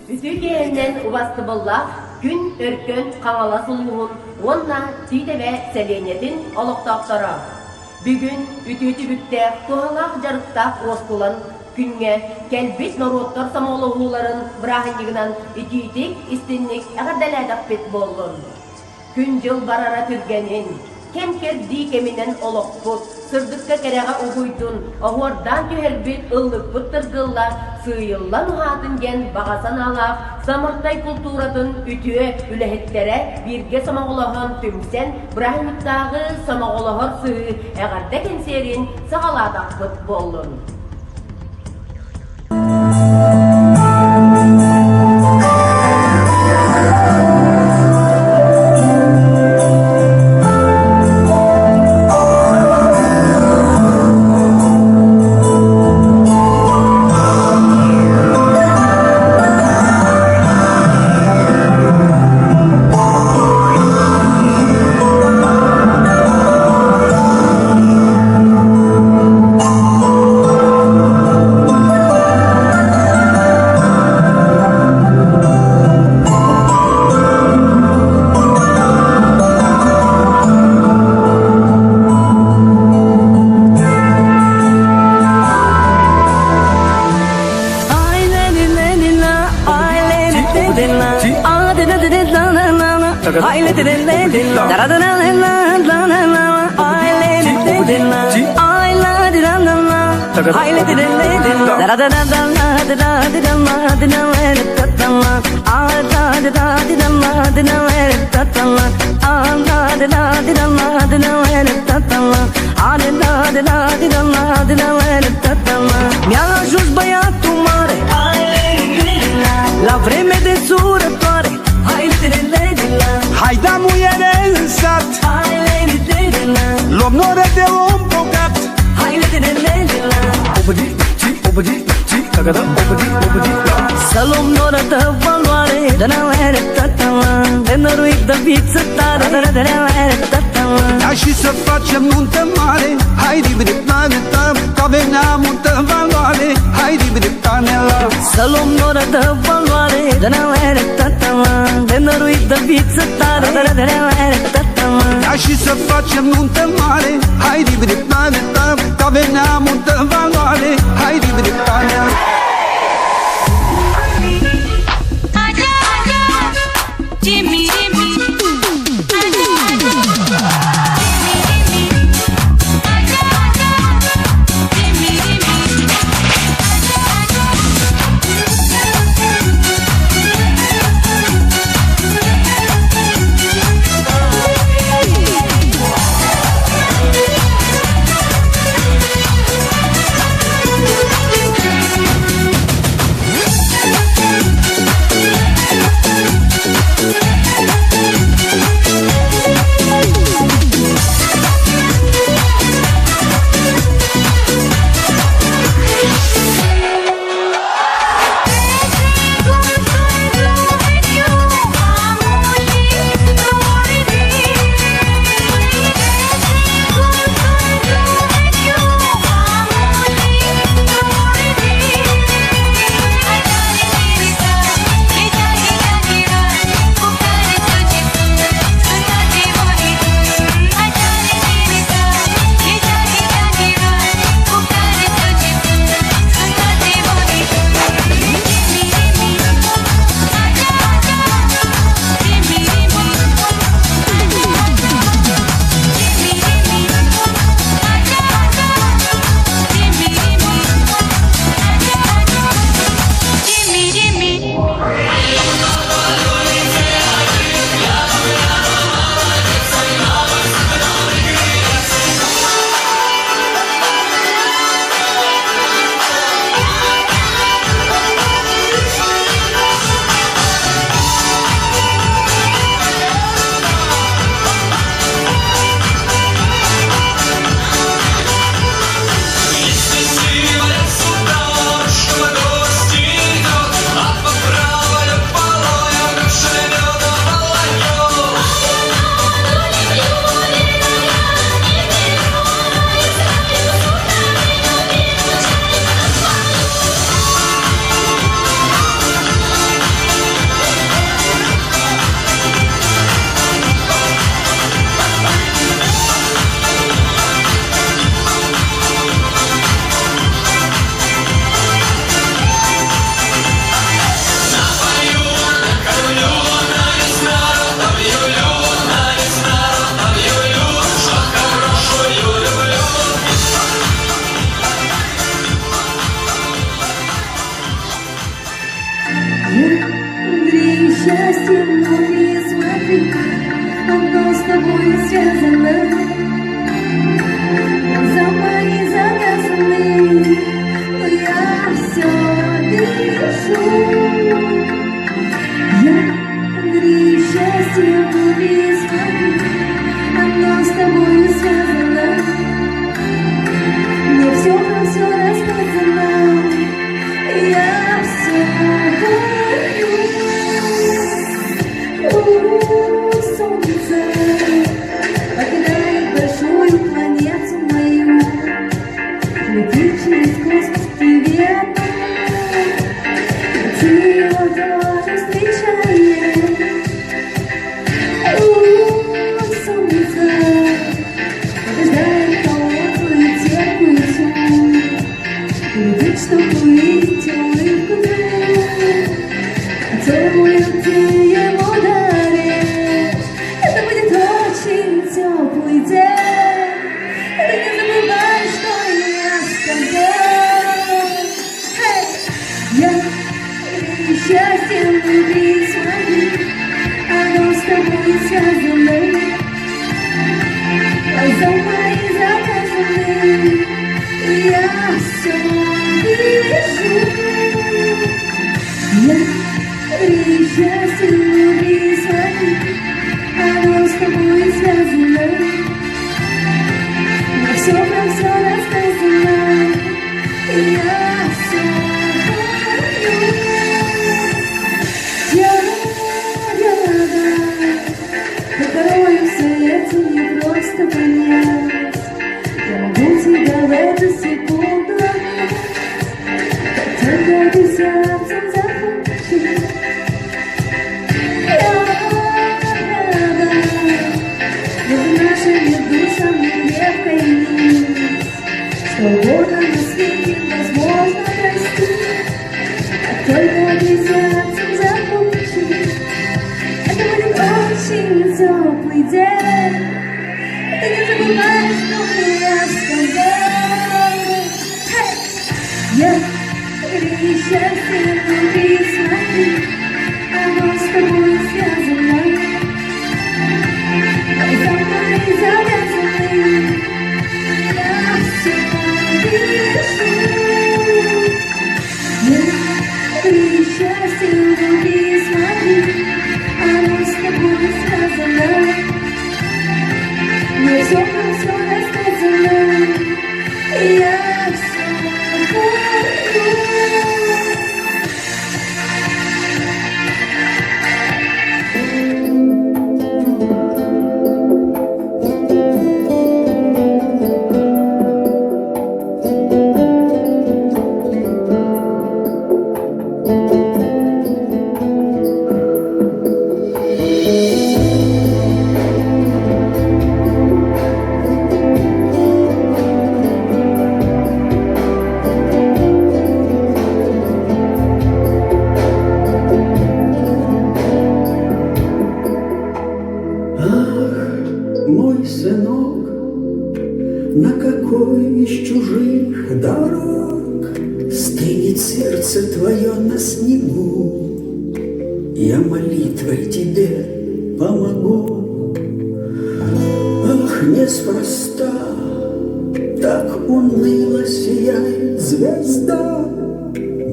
Үтүө киэһэнэн убастыбыллаах Күн Өркөн Хаҥалас улууһун уонна Тиитэбэ сэлиэнньэтин олохтоохторо! Бүгүн үтүө түбүктээх, туһалаах дьарыктаах уоскулан күҥҥэ кэлбит норуоттар сомоҕолоһууларын бырааһынньыгынан итиитик, истинник эҕэрдэлээтэхпит буоллун! Күн-дьыл барара түргэнин, кэм-кэрдии кэминэн олохпут, сырдыкка-кэрэҕэ угуйдун, оһуордаан түһэрбит ыллыкпыт тыргылла, сыыйыллан уһаатын диэн баҕа санаалаах Самыртай култууратын үтүө үлэһиттэрэ бииргэ сомоҕолоһон түмсэн бырааһынньыктааҕы сомоҕолоһор сыһыы эҕэрдэ кэнсиэрин саҕалаатахпыт буоллун. Mi-a ajuns băiatul mare La vreme de surătoare Hai da muiere în sat, luăm noră de om bogat. Să luăm noră de valoare De năruit de viță tare Hai și să facem nuntă mare, hai ribidi planeta, că avem multă valoare, hai ribidi panela. Să luăm noră de valoare De năruit de viță tare Hai și să facem nuntă mare, hai ribidi planeta, că avem multă valoare, hai ribidi panela. весь космос привет. Ты его тоже встречаешь. У, солнце побеждает холодную терпкую тьму. Любит, чтоб увидеть улыбку твою, которую ты ему даришь. Это будет очень теплый день. Ты не забывай, что я с тобой. Эй! Я счастье внутри своих, оно с тобой связано. Глаза мои завязаны, я все вижу. Я счастье внутри своих, оно с тобой связано. Но все про все рассказано, я все помню. Я рядом, но порою все это не просто понять. Я могу тебя в эту секунду обнять, как только ты сердцем захочешь. Я рядом, между нашими душами крепкая нить. Что угодно на свете возможно простить, как только ты сердцем захочешь. Это будет очень теплый день. Ты не забывай, что я с тобой. Эй! Я счастье внутри своих, оно с тобой связано. Глаза мои завязаны, я все вижу. Я счастье внутри своих, оно с тобой связано. Но все про все рассказано, я все помню. Ах, мой сынок, на какой из чужих дорог стынет сердце твое на снегу? Я молитвой тебе помогу. Ах, неспроста так уныло сияет звезда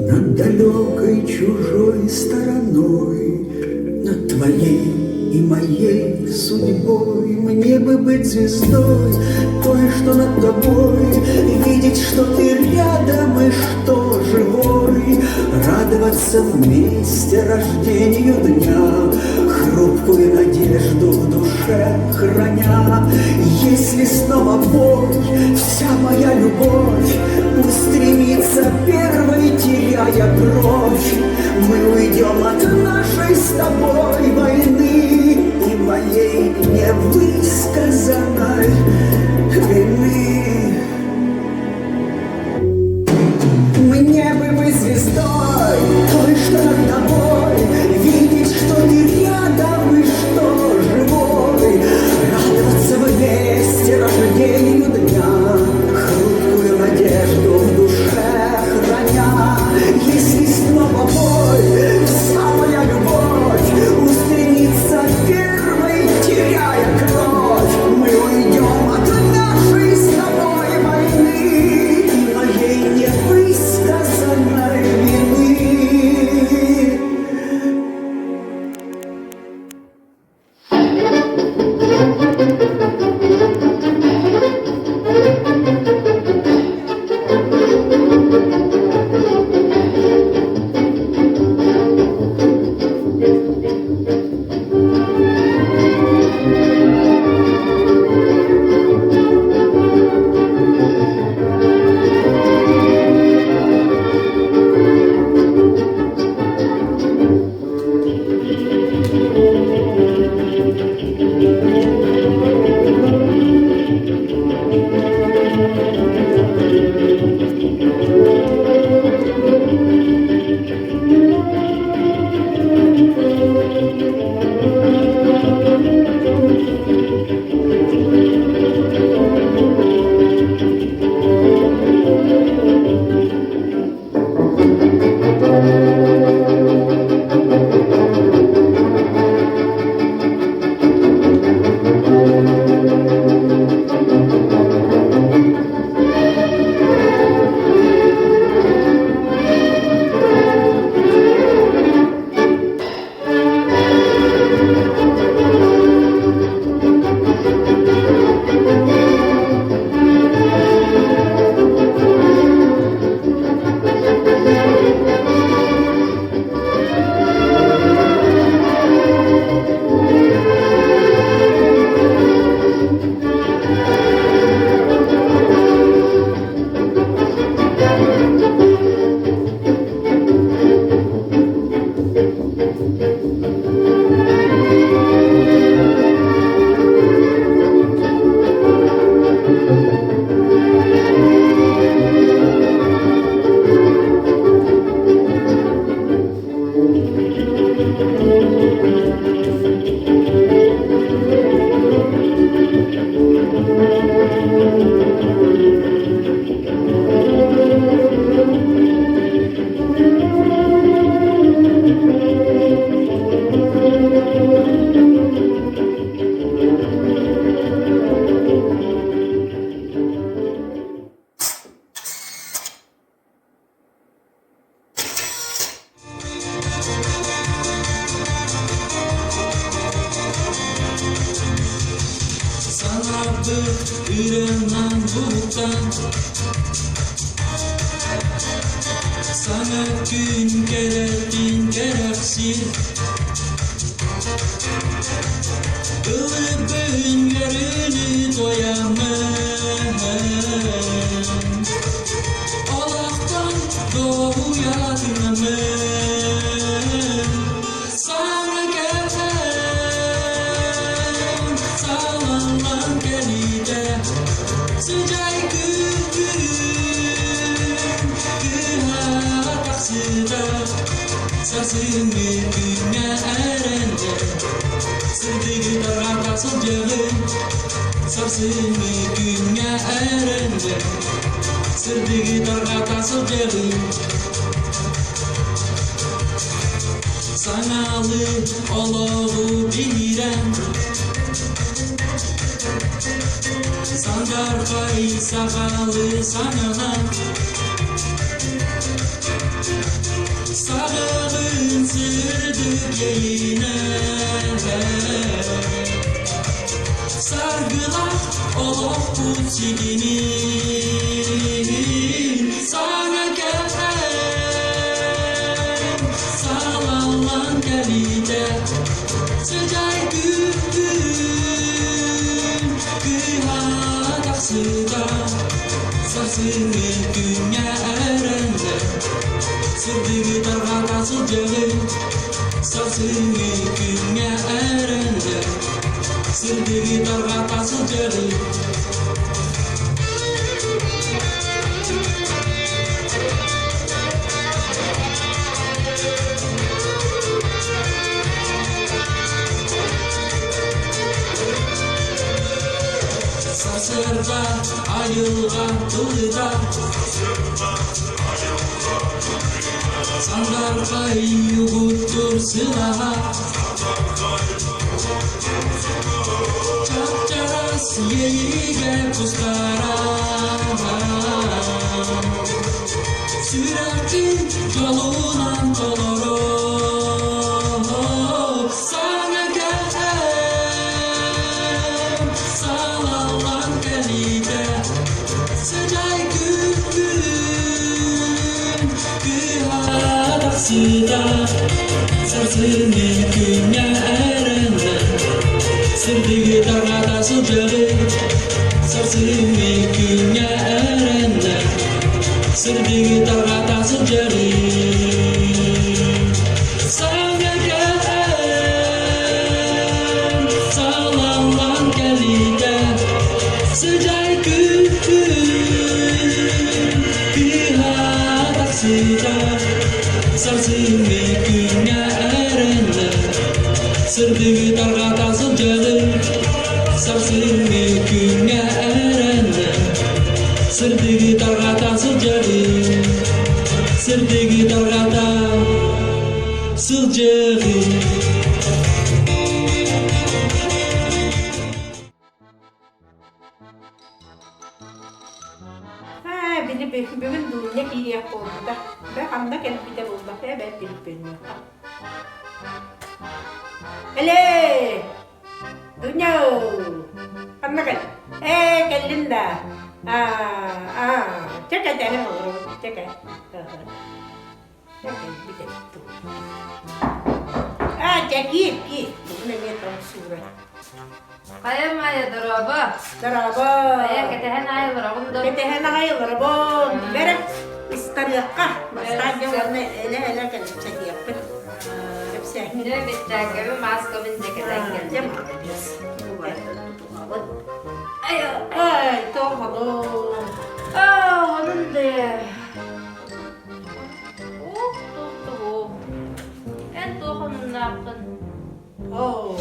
над далекой чужой стороной, над твоей и моей судьбой. Мне бы быть звездой, той, что над тобой, видеть, что ты рядом и что живой, радоваться вместе рождению дня, хрупкую надежду в душе храня. Если снова бой, вся моя любовь устремится первой, теряя кровь. Мы уйдем от нашей с тобой войны и моей невысказанной вины. Мне бы быть звездой, той, что над тобой, видеть, что ты рядом и что живой, радоваться вместе рождению дня, хрупкую надежду в душе храня. Если снова бой, вся моя любовь Ырыанан уһуктан Саҥа күн кэрэтин кэрэхсиир Ылырбын үөрүүнү туойаммын Олохтон дуоһуйа тыынаммын Саҥа кэлэн салаллан кэлиитэ Сыдьаай күн кыһа тахсыыта Сарсыҥҥы күҥҥэ эрэннэ Сырдыгы тарҕата сылдьабын Сарсыҥҥы күҥҥэ эрэннэ Сырдыгы тарҕата сылдьабын Саҥалыы олоҕу биһирээн Сандаархай сахалыы саҥанан Саҕаҕын сырдык иэйиинэн Саргылаах олохпут ситимин Саҥа кэлэн салаллан кэлиитэ Сыдьаай күн кыыһа тахсыыта Сарсыҥҥы күҥҥэ эрэннэ Сырдыгы тарҕата сылдьабын Сарсыҥҥы күҥҥэ эрэннэ Сырдыгы тарҕата сылдьабын. Сарсыарда айылҕа тылыта Сандархай угуттур сылаһа Чап-чараас иэйиигэ кустара Сүрэхпин дьолунан толору Саҥа кэлэн салаллан кэлиитэ Сыдьаай күн кыһа тахсыыта Сарсыҥҥы күҥҥэ эрэнэ Сырдыгы тарҕата сылдьабын Сарсыҥҥы күҥҥэ эрэнэ Сырдыгы тарҕата сылдьабын Саҥа кэлэн салаллан кэлиитэ Сыдьаай күн кыыһа тахсыыта Сарсыҥҥы күҥҥэ эрэнэ Сырдыгы тарҕата сылдьабын Сарсыҥҥы күҥҥэ эрэнэ Сырдыгы тарҕата сылдьабын Сырдыгы тарҕата сылдьабын. Ээ, били бүгүн Дуня киириэх буолбута. Бэ ханна кэлбитэ буолла, ээ бэрт билбиннэххэ. Элээ! Дуня! Ханна кэл? Ээ, кэллин да. Аа, чэ кэтэһим олору, чэ кэ. Чэ кэлбит эбит дуу. Аа, дьэ киир, киир. Бүгүн эмиэ тоҥ суура. Хайа Майя, дорообо. Дорообо. Хайа, кэтэһэн аайы олороҕун да? Кэтэһэн аҕай олоробун. Бэрэ, ыстарыахха. Бастаан дьэ уонна элэ-элэ кэпсэтиэхпит. Кэпсээһин. Дьэ, бэччээккэбин, мааскабын дьэ кэтэн Дьэ, кэллим. маладьыас. Тутуһабын. Ай, Ай, тоҕолоо. Аа, онун да. Ух, тух-тугу. Эн туох онуннааххын? Оо,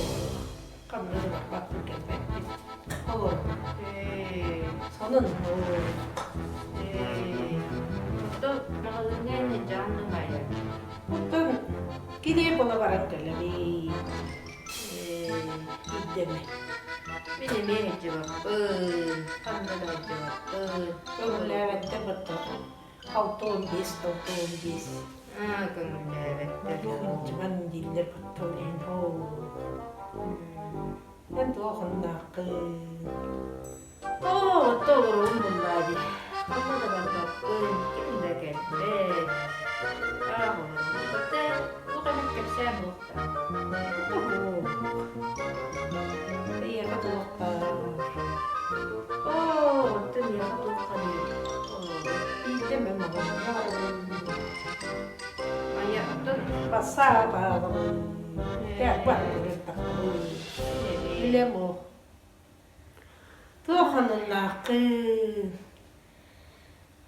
ханна да барбаппын кэлбэппин. Олор, сонун, Оттон маҕаһыыҥҥа эн илдьэҕин да Майя? Оттон килиэп ыла баран кэлэбин. Ирдэмэ. Мин эмиэ илдьибэппин, ханна да илдьибэппин. Көҥүллээбэттэр батта 65 65. Аа, көҥүллээбэттэр. Илдьибэн дииллэр батта ол иһин оо. Эн туох оннааххын? Оо, отто олоруом буллаа дии. Ханна да барбаппын, ким да кэлбэт. Аах олоруом. Отто туох эмит кэпсээн буолта. Туох? Эйиэхэ туох баар? Оо, отто миэхэ туох ханыыр? Олоруом. Биирдэ эмэ маҕаһыыҥҥа барабын. Айа, оттон Бассаап ааҕабын. Кээппэ аттыгар таххабын. Үлэм ох. Туох ананнааххын?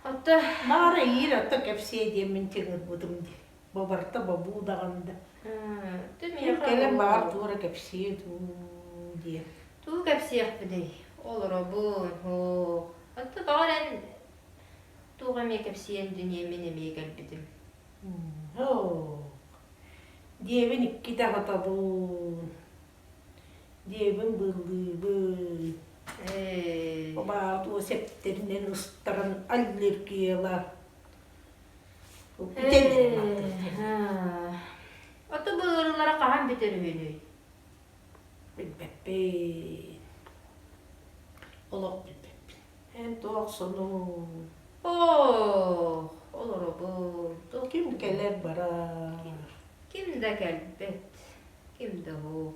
Отто Баҕар эйиил отто кэпсиэ диэммин чыҥырбытым дии. Бобарта бобуу даҕаны да. Ты Ким миэхэ кэлэн баҕар туора кэпсиэ дуу диэн. Тугу кэпсиэхпиний? Олоробун, һоо. Отто баҕар эн туох эмиэ кэпсиэн дүнүө мин эмиэ кэлбитим. Һоо. Диэбин иккитэ аһатабын. Диэбин быыллыыбын. Ээ. Обаатуо сэптэринэн ыстаран аллергияла. Бүтэн Ото бу ыарыылара хаһан бүтэр үһүнүй? Билбэппин. Олох билбэппин. Эн туох сонун? Оо, олоробун. Туох Ким кэлэр барар? Ким да кэлбэт. Ким да уһук.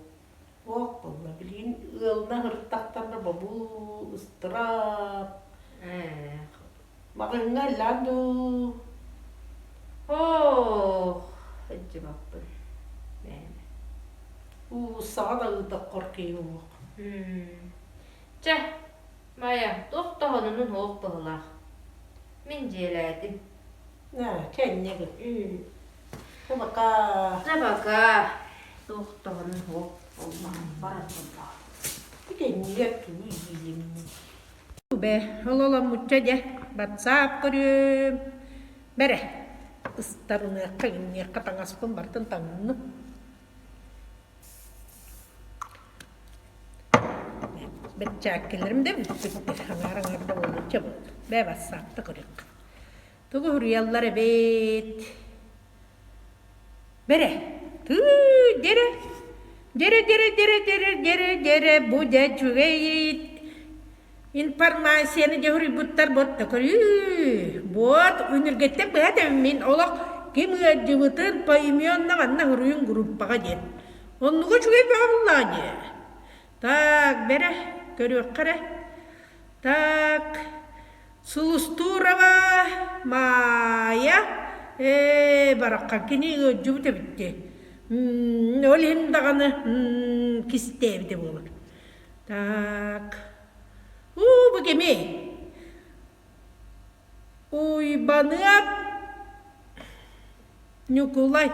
Уох буолла, билигин ыалына сырыттахтарына бобуу, ыстыраап. Ээ. Маҕаһыыҥҥа ыллаан дуу? Ох, ыдьыбаппын. Мээнэ. Уулуссаҕа да ыытаххор киһи уох. Чэ, Майя, туох да сонунун суох быһыылаах. Мин дьиэлээтим. Аа, чэ инньэ гын. Чэ пока. Чэ пока. Туох да сонун суох буоллаҕым барар буоллаҕым. Кэннигэр тугу иилим? Бэ, ол оломмучча дьэ, батсаап көрүөм. Бэрэ, ыстарыныахха, инниэххэ таҥаспын барытын таҥынным. Бэрчээккилэрим да бүппүттэр, аҥаар аҥаар да буолбучча буолла. Бээ, бассаапта көрүөххэ. Тугу суруйаллар эбит? Бэрэ, тыы, дьэрэ, дьэрэ, дьэрэ, дьэрэ, дьэрэ, дьэрэ, дьэрэ, бу дьэ үчүгэй информацияны дьэ суруйбуттар бот да көрүү. Буот үнүргэттэн быһа тэбиммин олох ким ыалдьыбытын поименно манна суруйун группаҕа диэн. Оннуга үчүгэй бөҕө буллаҕа дии. Так, бэрэ, көрүөххэ эрэ. Так, Сулустурова Маайа ээ бараххан кини ыалдьыбыт эбит дии. Ол иһин даҕаны кистээбитэ буолар. Так. Уу, бу кимий? Уйбаныап Ньукулай.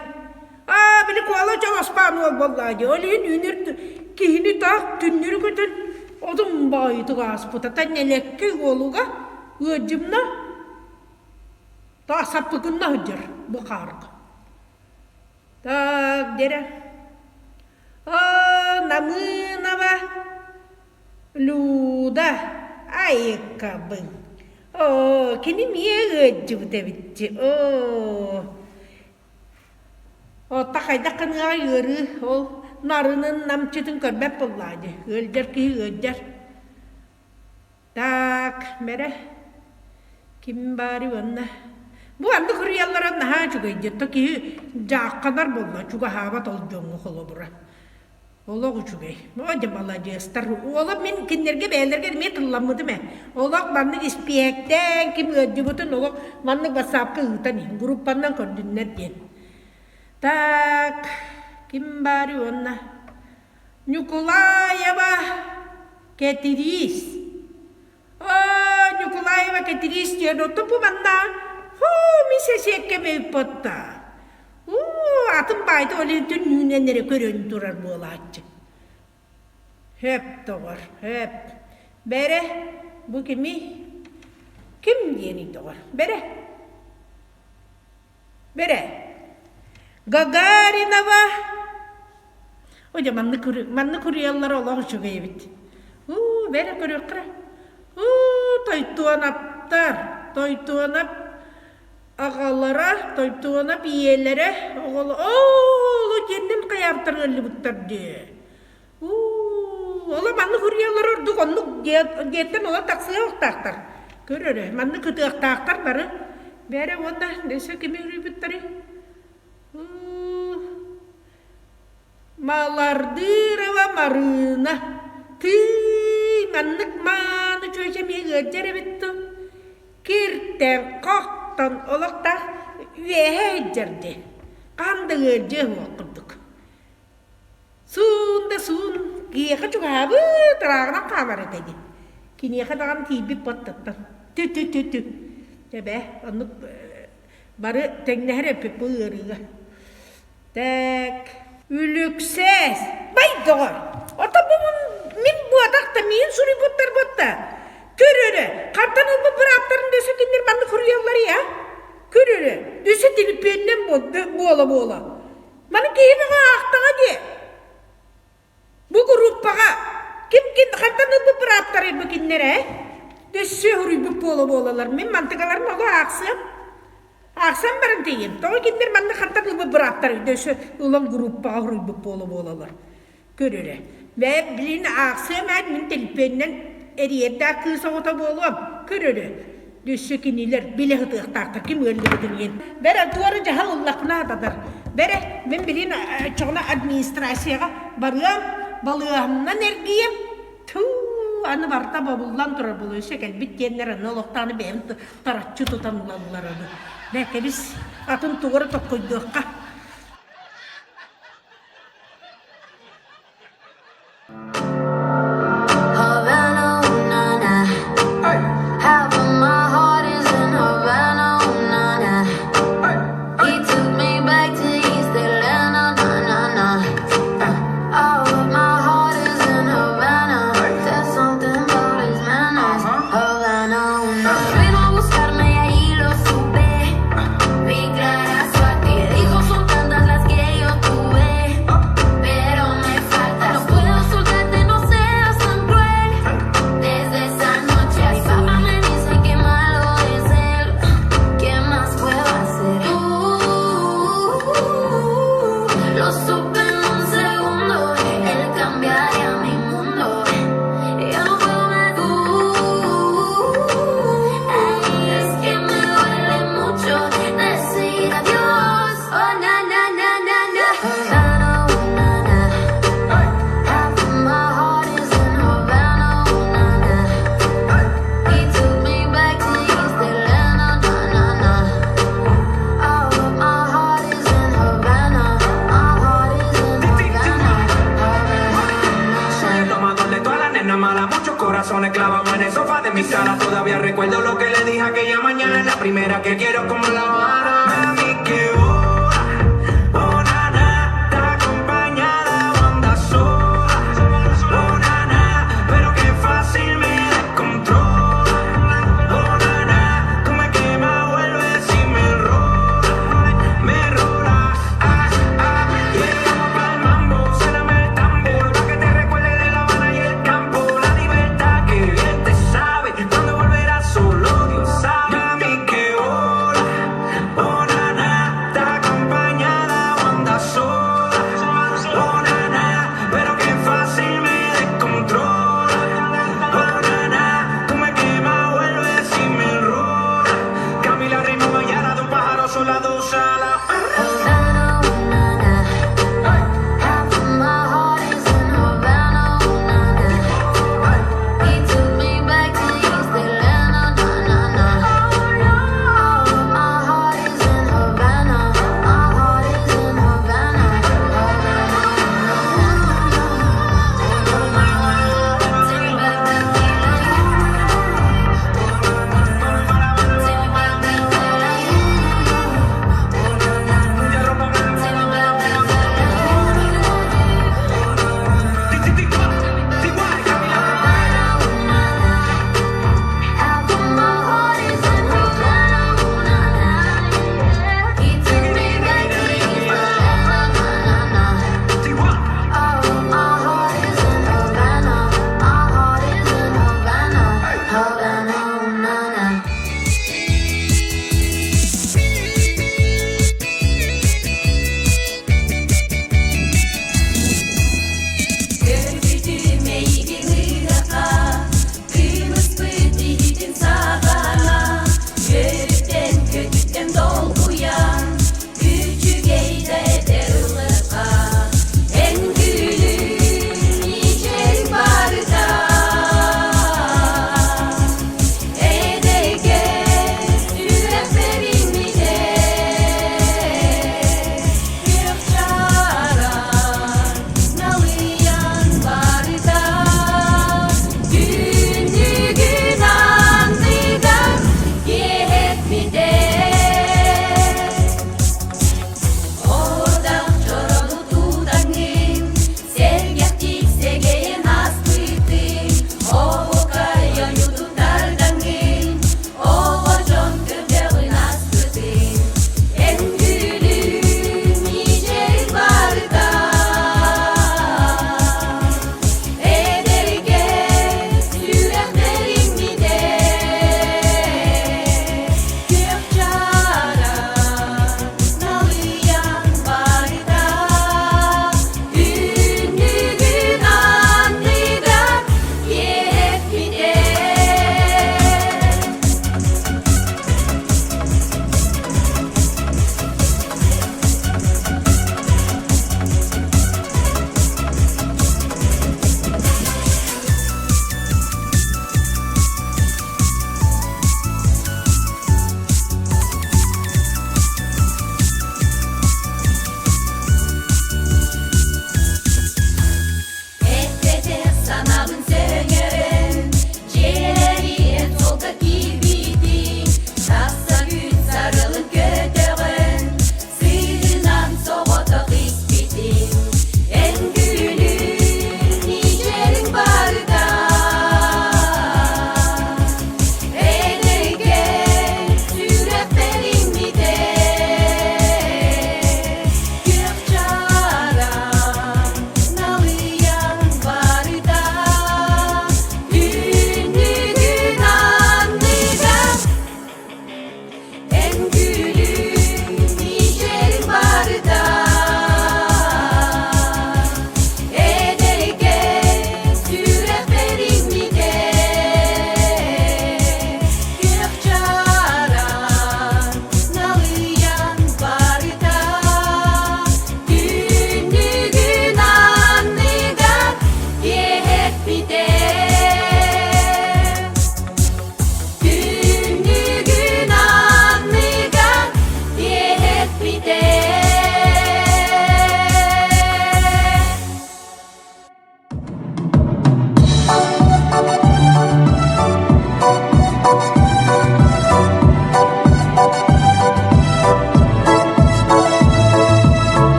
Аа, били Куола Чолоспаан уол буоллаа дии. Ол иһин үнүр киһини таах түннүрү көтөн одун баҕайытык ааспыта. Та нэлэкки уолуга ыалдьымна таах саппыкынна сылдьар бу хаарга. Так, дэрэ. Оо, Намыынова Люда, айыккабын. Оо, кини эмиэ ыалдьыбыт эбит Оо, Оттон хайдах гыныаҕай ыарыы ол нарынын намчытын көрбөт буоллаҕа дии. Ыалдьар киһи ыалдьар. Так, мэрэ, ким баарый уонна? Бу аннык суруйаллара наһаа үчүгэй дии. То киһи дьаахханар буолла, чугаһаабат ол дьоҥҥо холобура. Олох үчүгэй. О, дьэ маладьыастар. Уола мин кинилэргэ бэйэлэргэ эмиэ тылламмытым ээ. Олох маннык испиэктээн, ким ыалдьыбытын олох маннык бассаапка ыытан иһин, группаннан көрдүннэр диэн. Так, ким баарый уонна? Ньукулаева Кэтириис. Оо, Ньукулаева Кэтириис диэн оттон бу манна хуу мин сэсиэккэм ыыппатта. Уу, атын баайда ол иһин түннүүнэн эрэ көрөн турар буолааччы. Хөп, доҕор, хөп. Бэрэ, бу кимий? Ким диэний доҕор? Бэрэ. Бэрэ. Гагаринова. О, дьэ, маннык, маннык уруйаллар олох үчүгэй эбит. Уу, бэрэ көрүөххэ. Уу, Тойтуонаптар, Тойтуонап аҕалара, Тойтуонап ийэлэрэ, оҕоло, оо, диэнним хайаабыттар ыаллыбыттар дии. Уу. Ола маннык уруйаллар ордук оннук диэттэн ола тахсыахтаахтар. Көр эрэ, маннык ытыахтаахтар бары. Бээрэ уонна өссө кими уруйбуттарый? Малардырова Марыына. Тыый, маннык мааны чүөчэ эмиэ ыалдьар эбит дуу? Киртэн, хохтон олохтоох үөһэ сылдьар дии. Хаһан да ыалдьыа суох курдук. Суун да суун, киһиэхэ чугаһаабыт, ырааҕынан хаалар этэ дии. Киниэхэ даҕаны тиийбит баттаттан. Тү-тү-тү-тү. Эбээ, оннук бары тэҥнэһэр эппит бу ыарыыга. Так, Үлүксээс! Бай доҕор! Ото бу мин буотах да миин суруйбуттар буотта. Көр өрө, хантан ылбыт бырааптарын дөсө кинилэр маннык суруйаллар я? Көр өрө, дөсө телепиэннэн буола-буола. Маны киһи бөҕө аахтаҕа дии. Бу группаҕа ким ким хантан ылбыт бырааптарый бу кинилэр ээ? Өссө уруйбут буола-буолалар. Мин мантыкаларын олох аахсыам. Аахсан баран тиийиэм. Тоҕо кинилэр манна хантан ылбыт бырааптарый да өссө ылан группаҕа уруйбут буола-буолалар. Көр эрэ. Бээ, билин аахсыам ээ, мин телепиэнинэн эрийэрдээх кыыс оҕото буолуом. Көр эрэ. Өссө кинилэр билэ сытыахтаахтар ким ыалдьыбытын иһин. Бэрэ туора дьаһал ыллахпына сатанар. Бэрэ мин билин оччоҕуна администрацияҕа барыам, балыыһамнан эргийэм. Туу, аны барыта бобуллан турар буолуо. Өссө кэлбит диэннэр аны олохтоону бэйэм тараччы тутан ылаллар аны. Бэ, кэбис, атын тугу эрэ токкойдуохха. Havana, ooh, na, na. Half of my heart is in Havana, ooh, na, na. He took me back to East Atlanta, na, na, na. All of my heart is in Havana. There's something about his manners. Havana, ooh, na. Vino a buscarme y ahí lo supe. Mi clara suerte dijo son tantas las que yo tuve. Pero me falta. No puedo soltarte, no seas tan cruel. Desde esa noche mi papá me dice que malo es él. ¿Qué más puedo hacer? Tú lo supe en un segundo. Él cambiaría mi mundo. Yo no puedo más. Ay, es que me duele mucho decir adiós. Oh na na na na na. Havana, ooh, na na. Half of my heart is in Havana, ooh, na na. He took me back to East Atlanta, na na na. All of my heart is in Havana. My heart is in Havana, Soy el Havana. tomador de todas las nenas malas, muchos corazones clavados en el sofá de mi sala. Todavía recuerdo lo que le dije aquella mañana, la primera que quiero como la Habana. Mami, qué hora, oh na na, está acompañada o anda sola, oh na na, pero qué fácil me descontrola, oh na na, tú me quemas, vuelves y me rola, me rola, ah ah, yeah, vamos pa'l mambo, suéname el tambor, pa' que te recuerde de La Habana y el campo, la libertad que bien te sabe, cuando volverás solo Dios sabe, mami, qué hora, oh.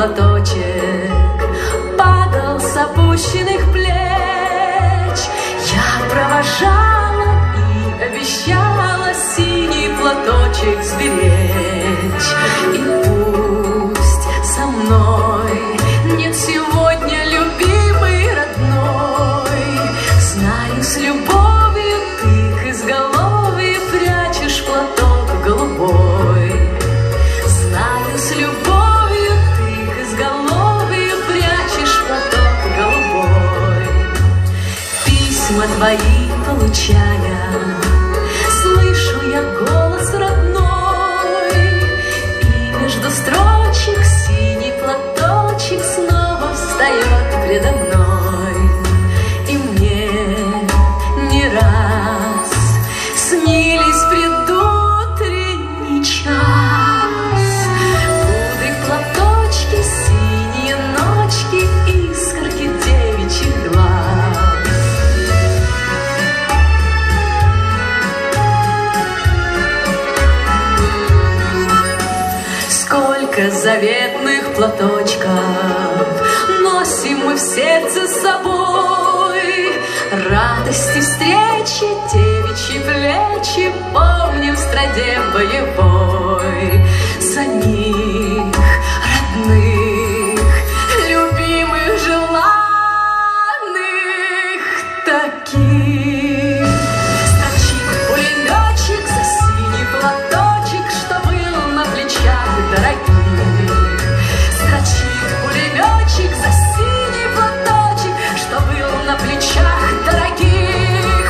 платочек падал с опущенных плеч. Я провожала и обещала синий платочек сберечь. И пусть со мной нет сегодня любимой родной, Знаю, с любовью ты к изголовью прячешь платок голубой. Знаю, с любовью ты к изголовью прячешь платок голубой. Письма твои получая, слышу я голос родной, И между строчек синий платочек снова встает предо мной. И мне не раз снились предутренний час. Кудри в платочке, синие ночки, искорки девичьих глаз. Сколько заветных платочков носим мы в сердце с собой. Радости встречи, девичьи плечи помним в стране боевой. За них, родных, любимых, желанных таких. Строчит пулеметчик за синий платочек, что был на плечах дорогих. Строчит пулеметчик за синий платочек, что был на плечах дорогих.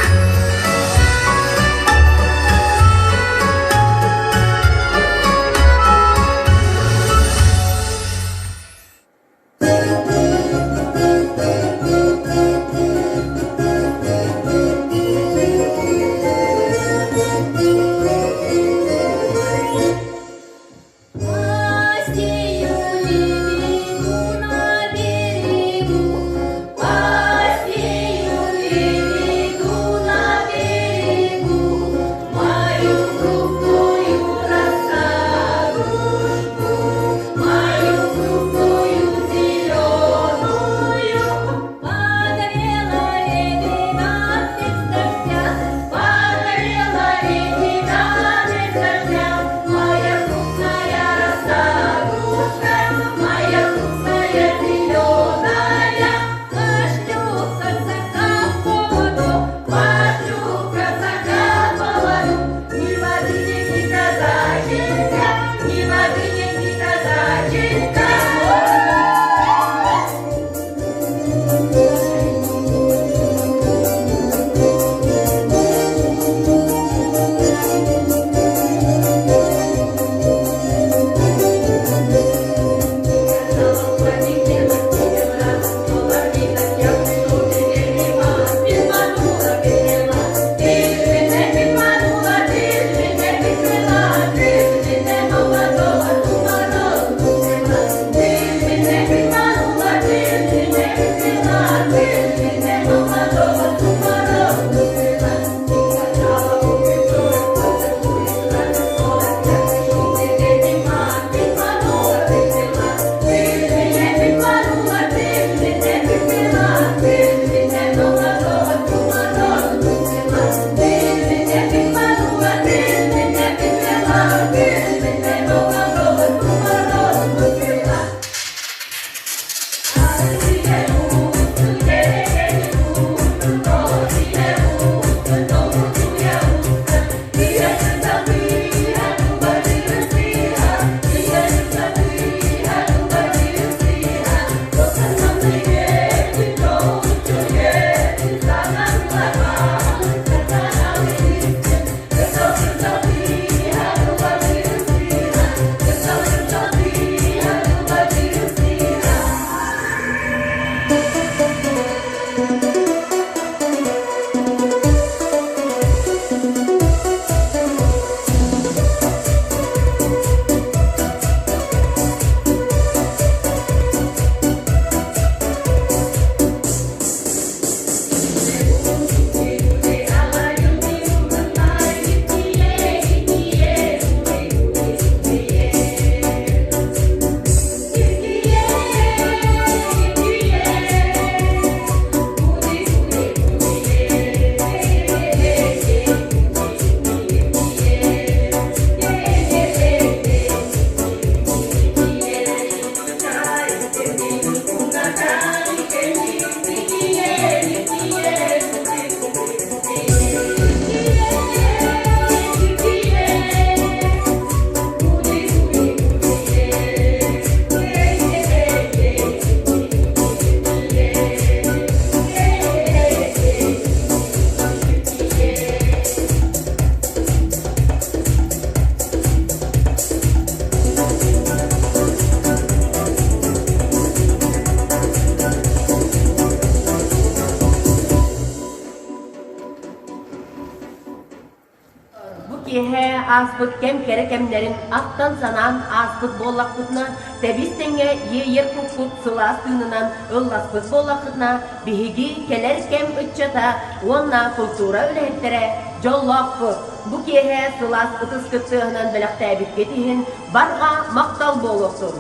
киэһэ ааспыт кэм кэрэ кэмнэрин ахтан-санаан ааспыт буоллахпытына, тэбис-тэҥҥэ иэйэр куккут сылаас тыынынан ылласпыт буоллаххытына, биһиги кэлэр кэм ыччата уонна култуура үлэһиттэрэ дьоллоохпут. Бу киэһэ сылаас ытыскыт тыаһынан бэлэхтээбиккит иһин барҕа махтал буолуохтун!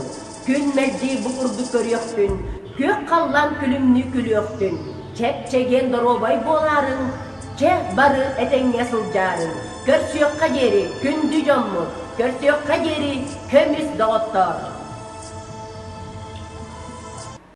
Күн мэлдьи бу курдук көрүөхтүн, күөх халлаан күлүмнүү күлүөхтүн, чэп-чэгиэн доруобай буолаарыҥ, чэ бары этэҥҥэ сылдьаарыҥ, көрсүөххэ диэри күндү дьоммут, көрсүөххэ диэри көмүс доҕоттоор!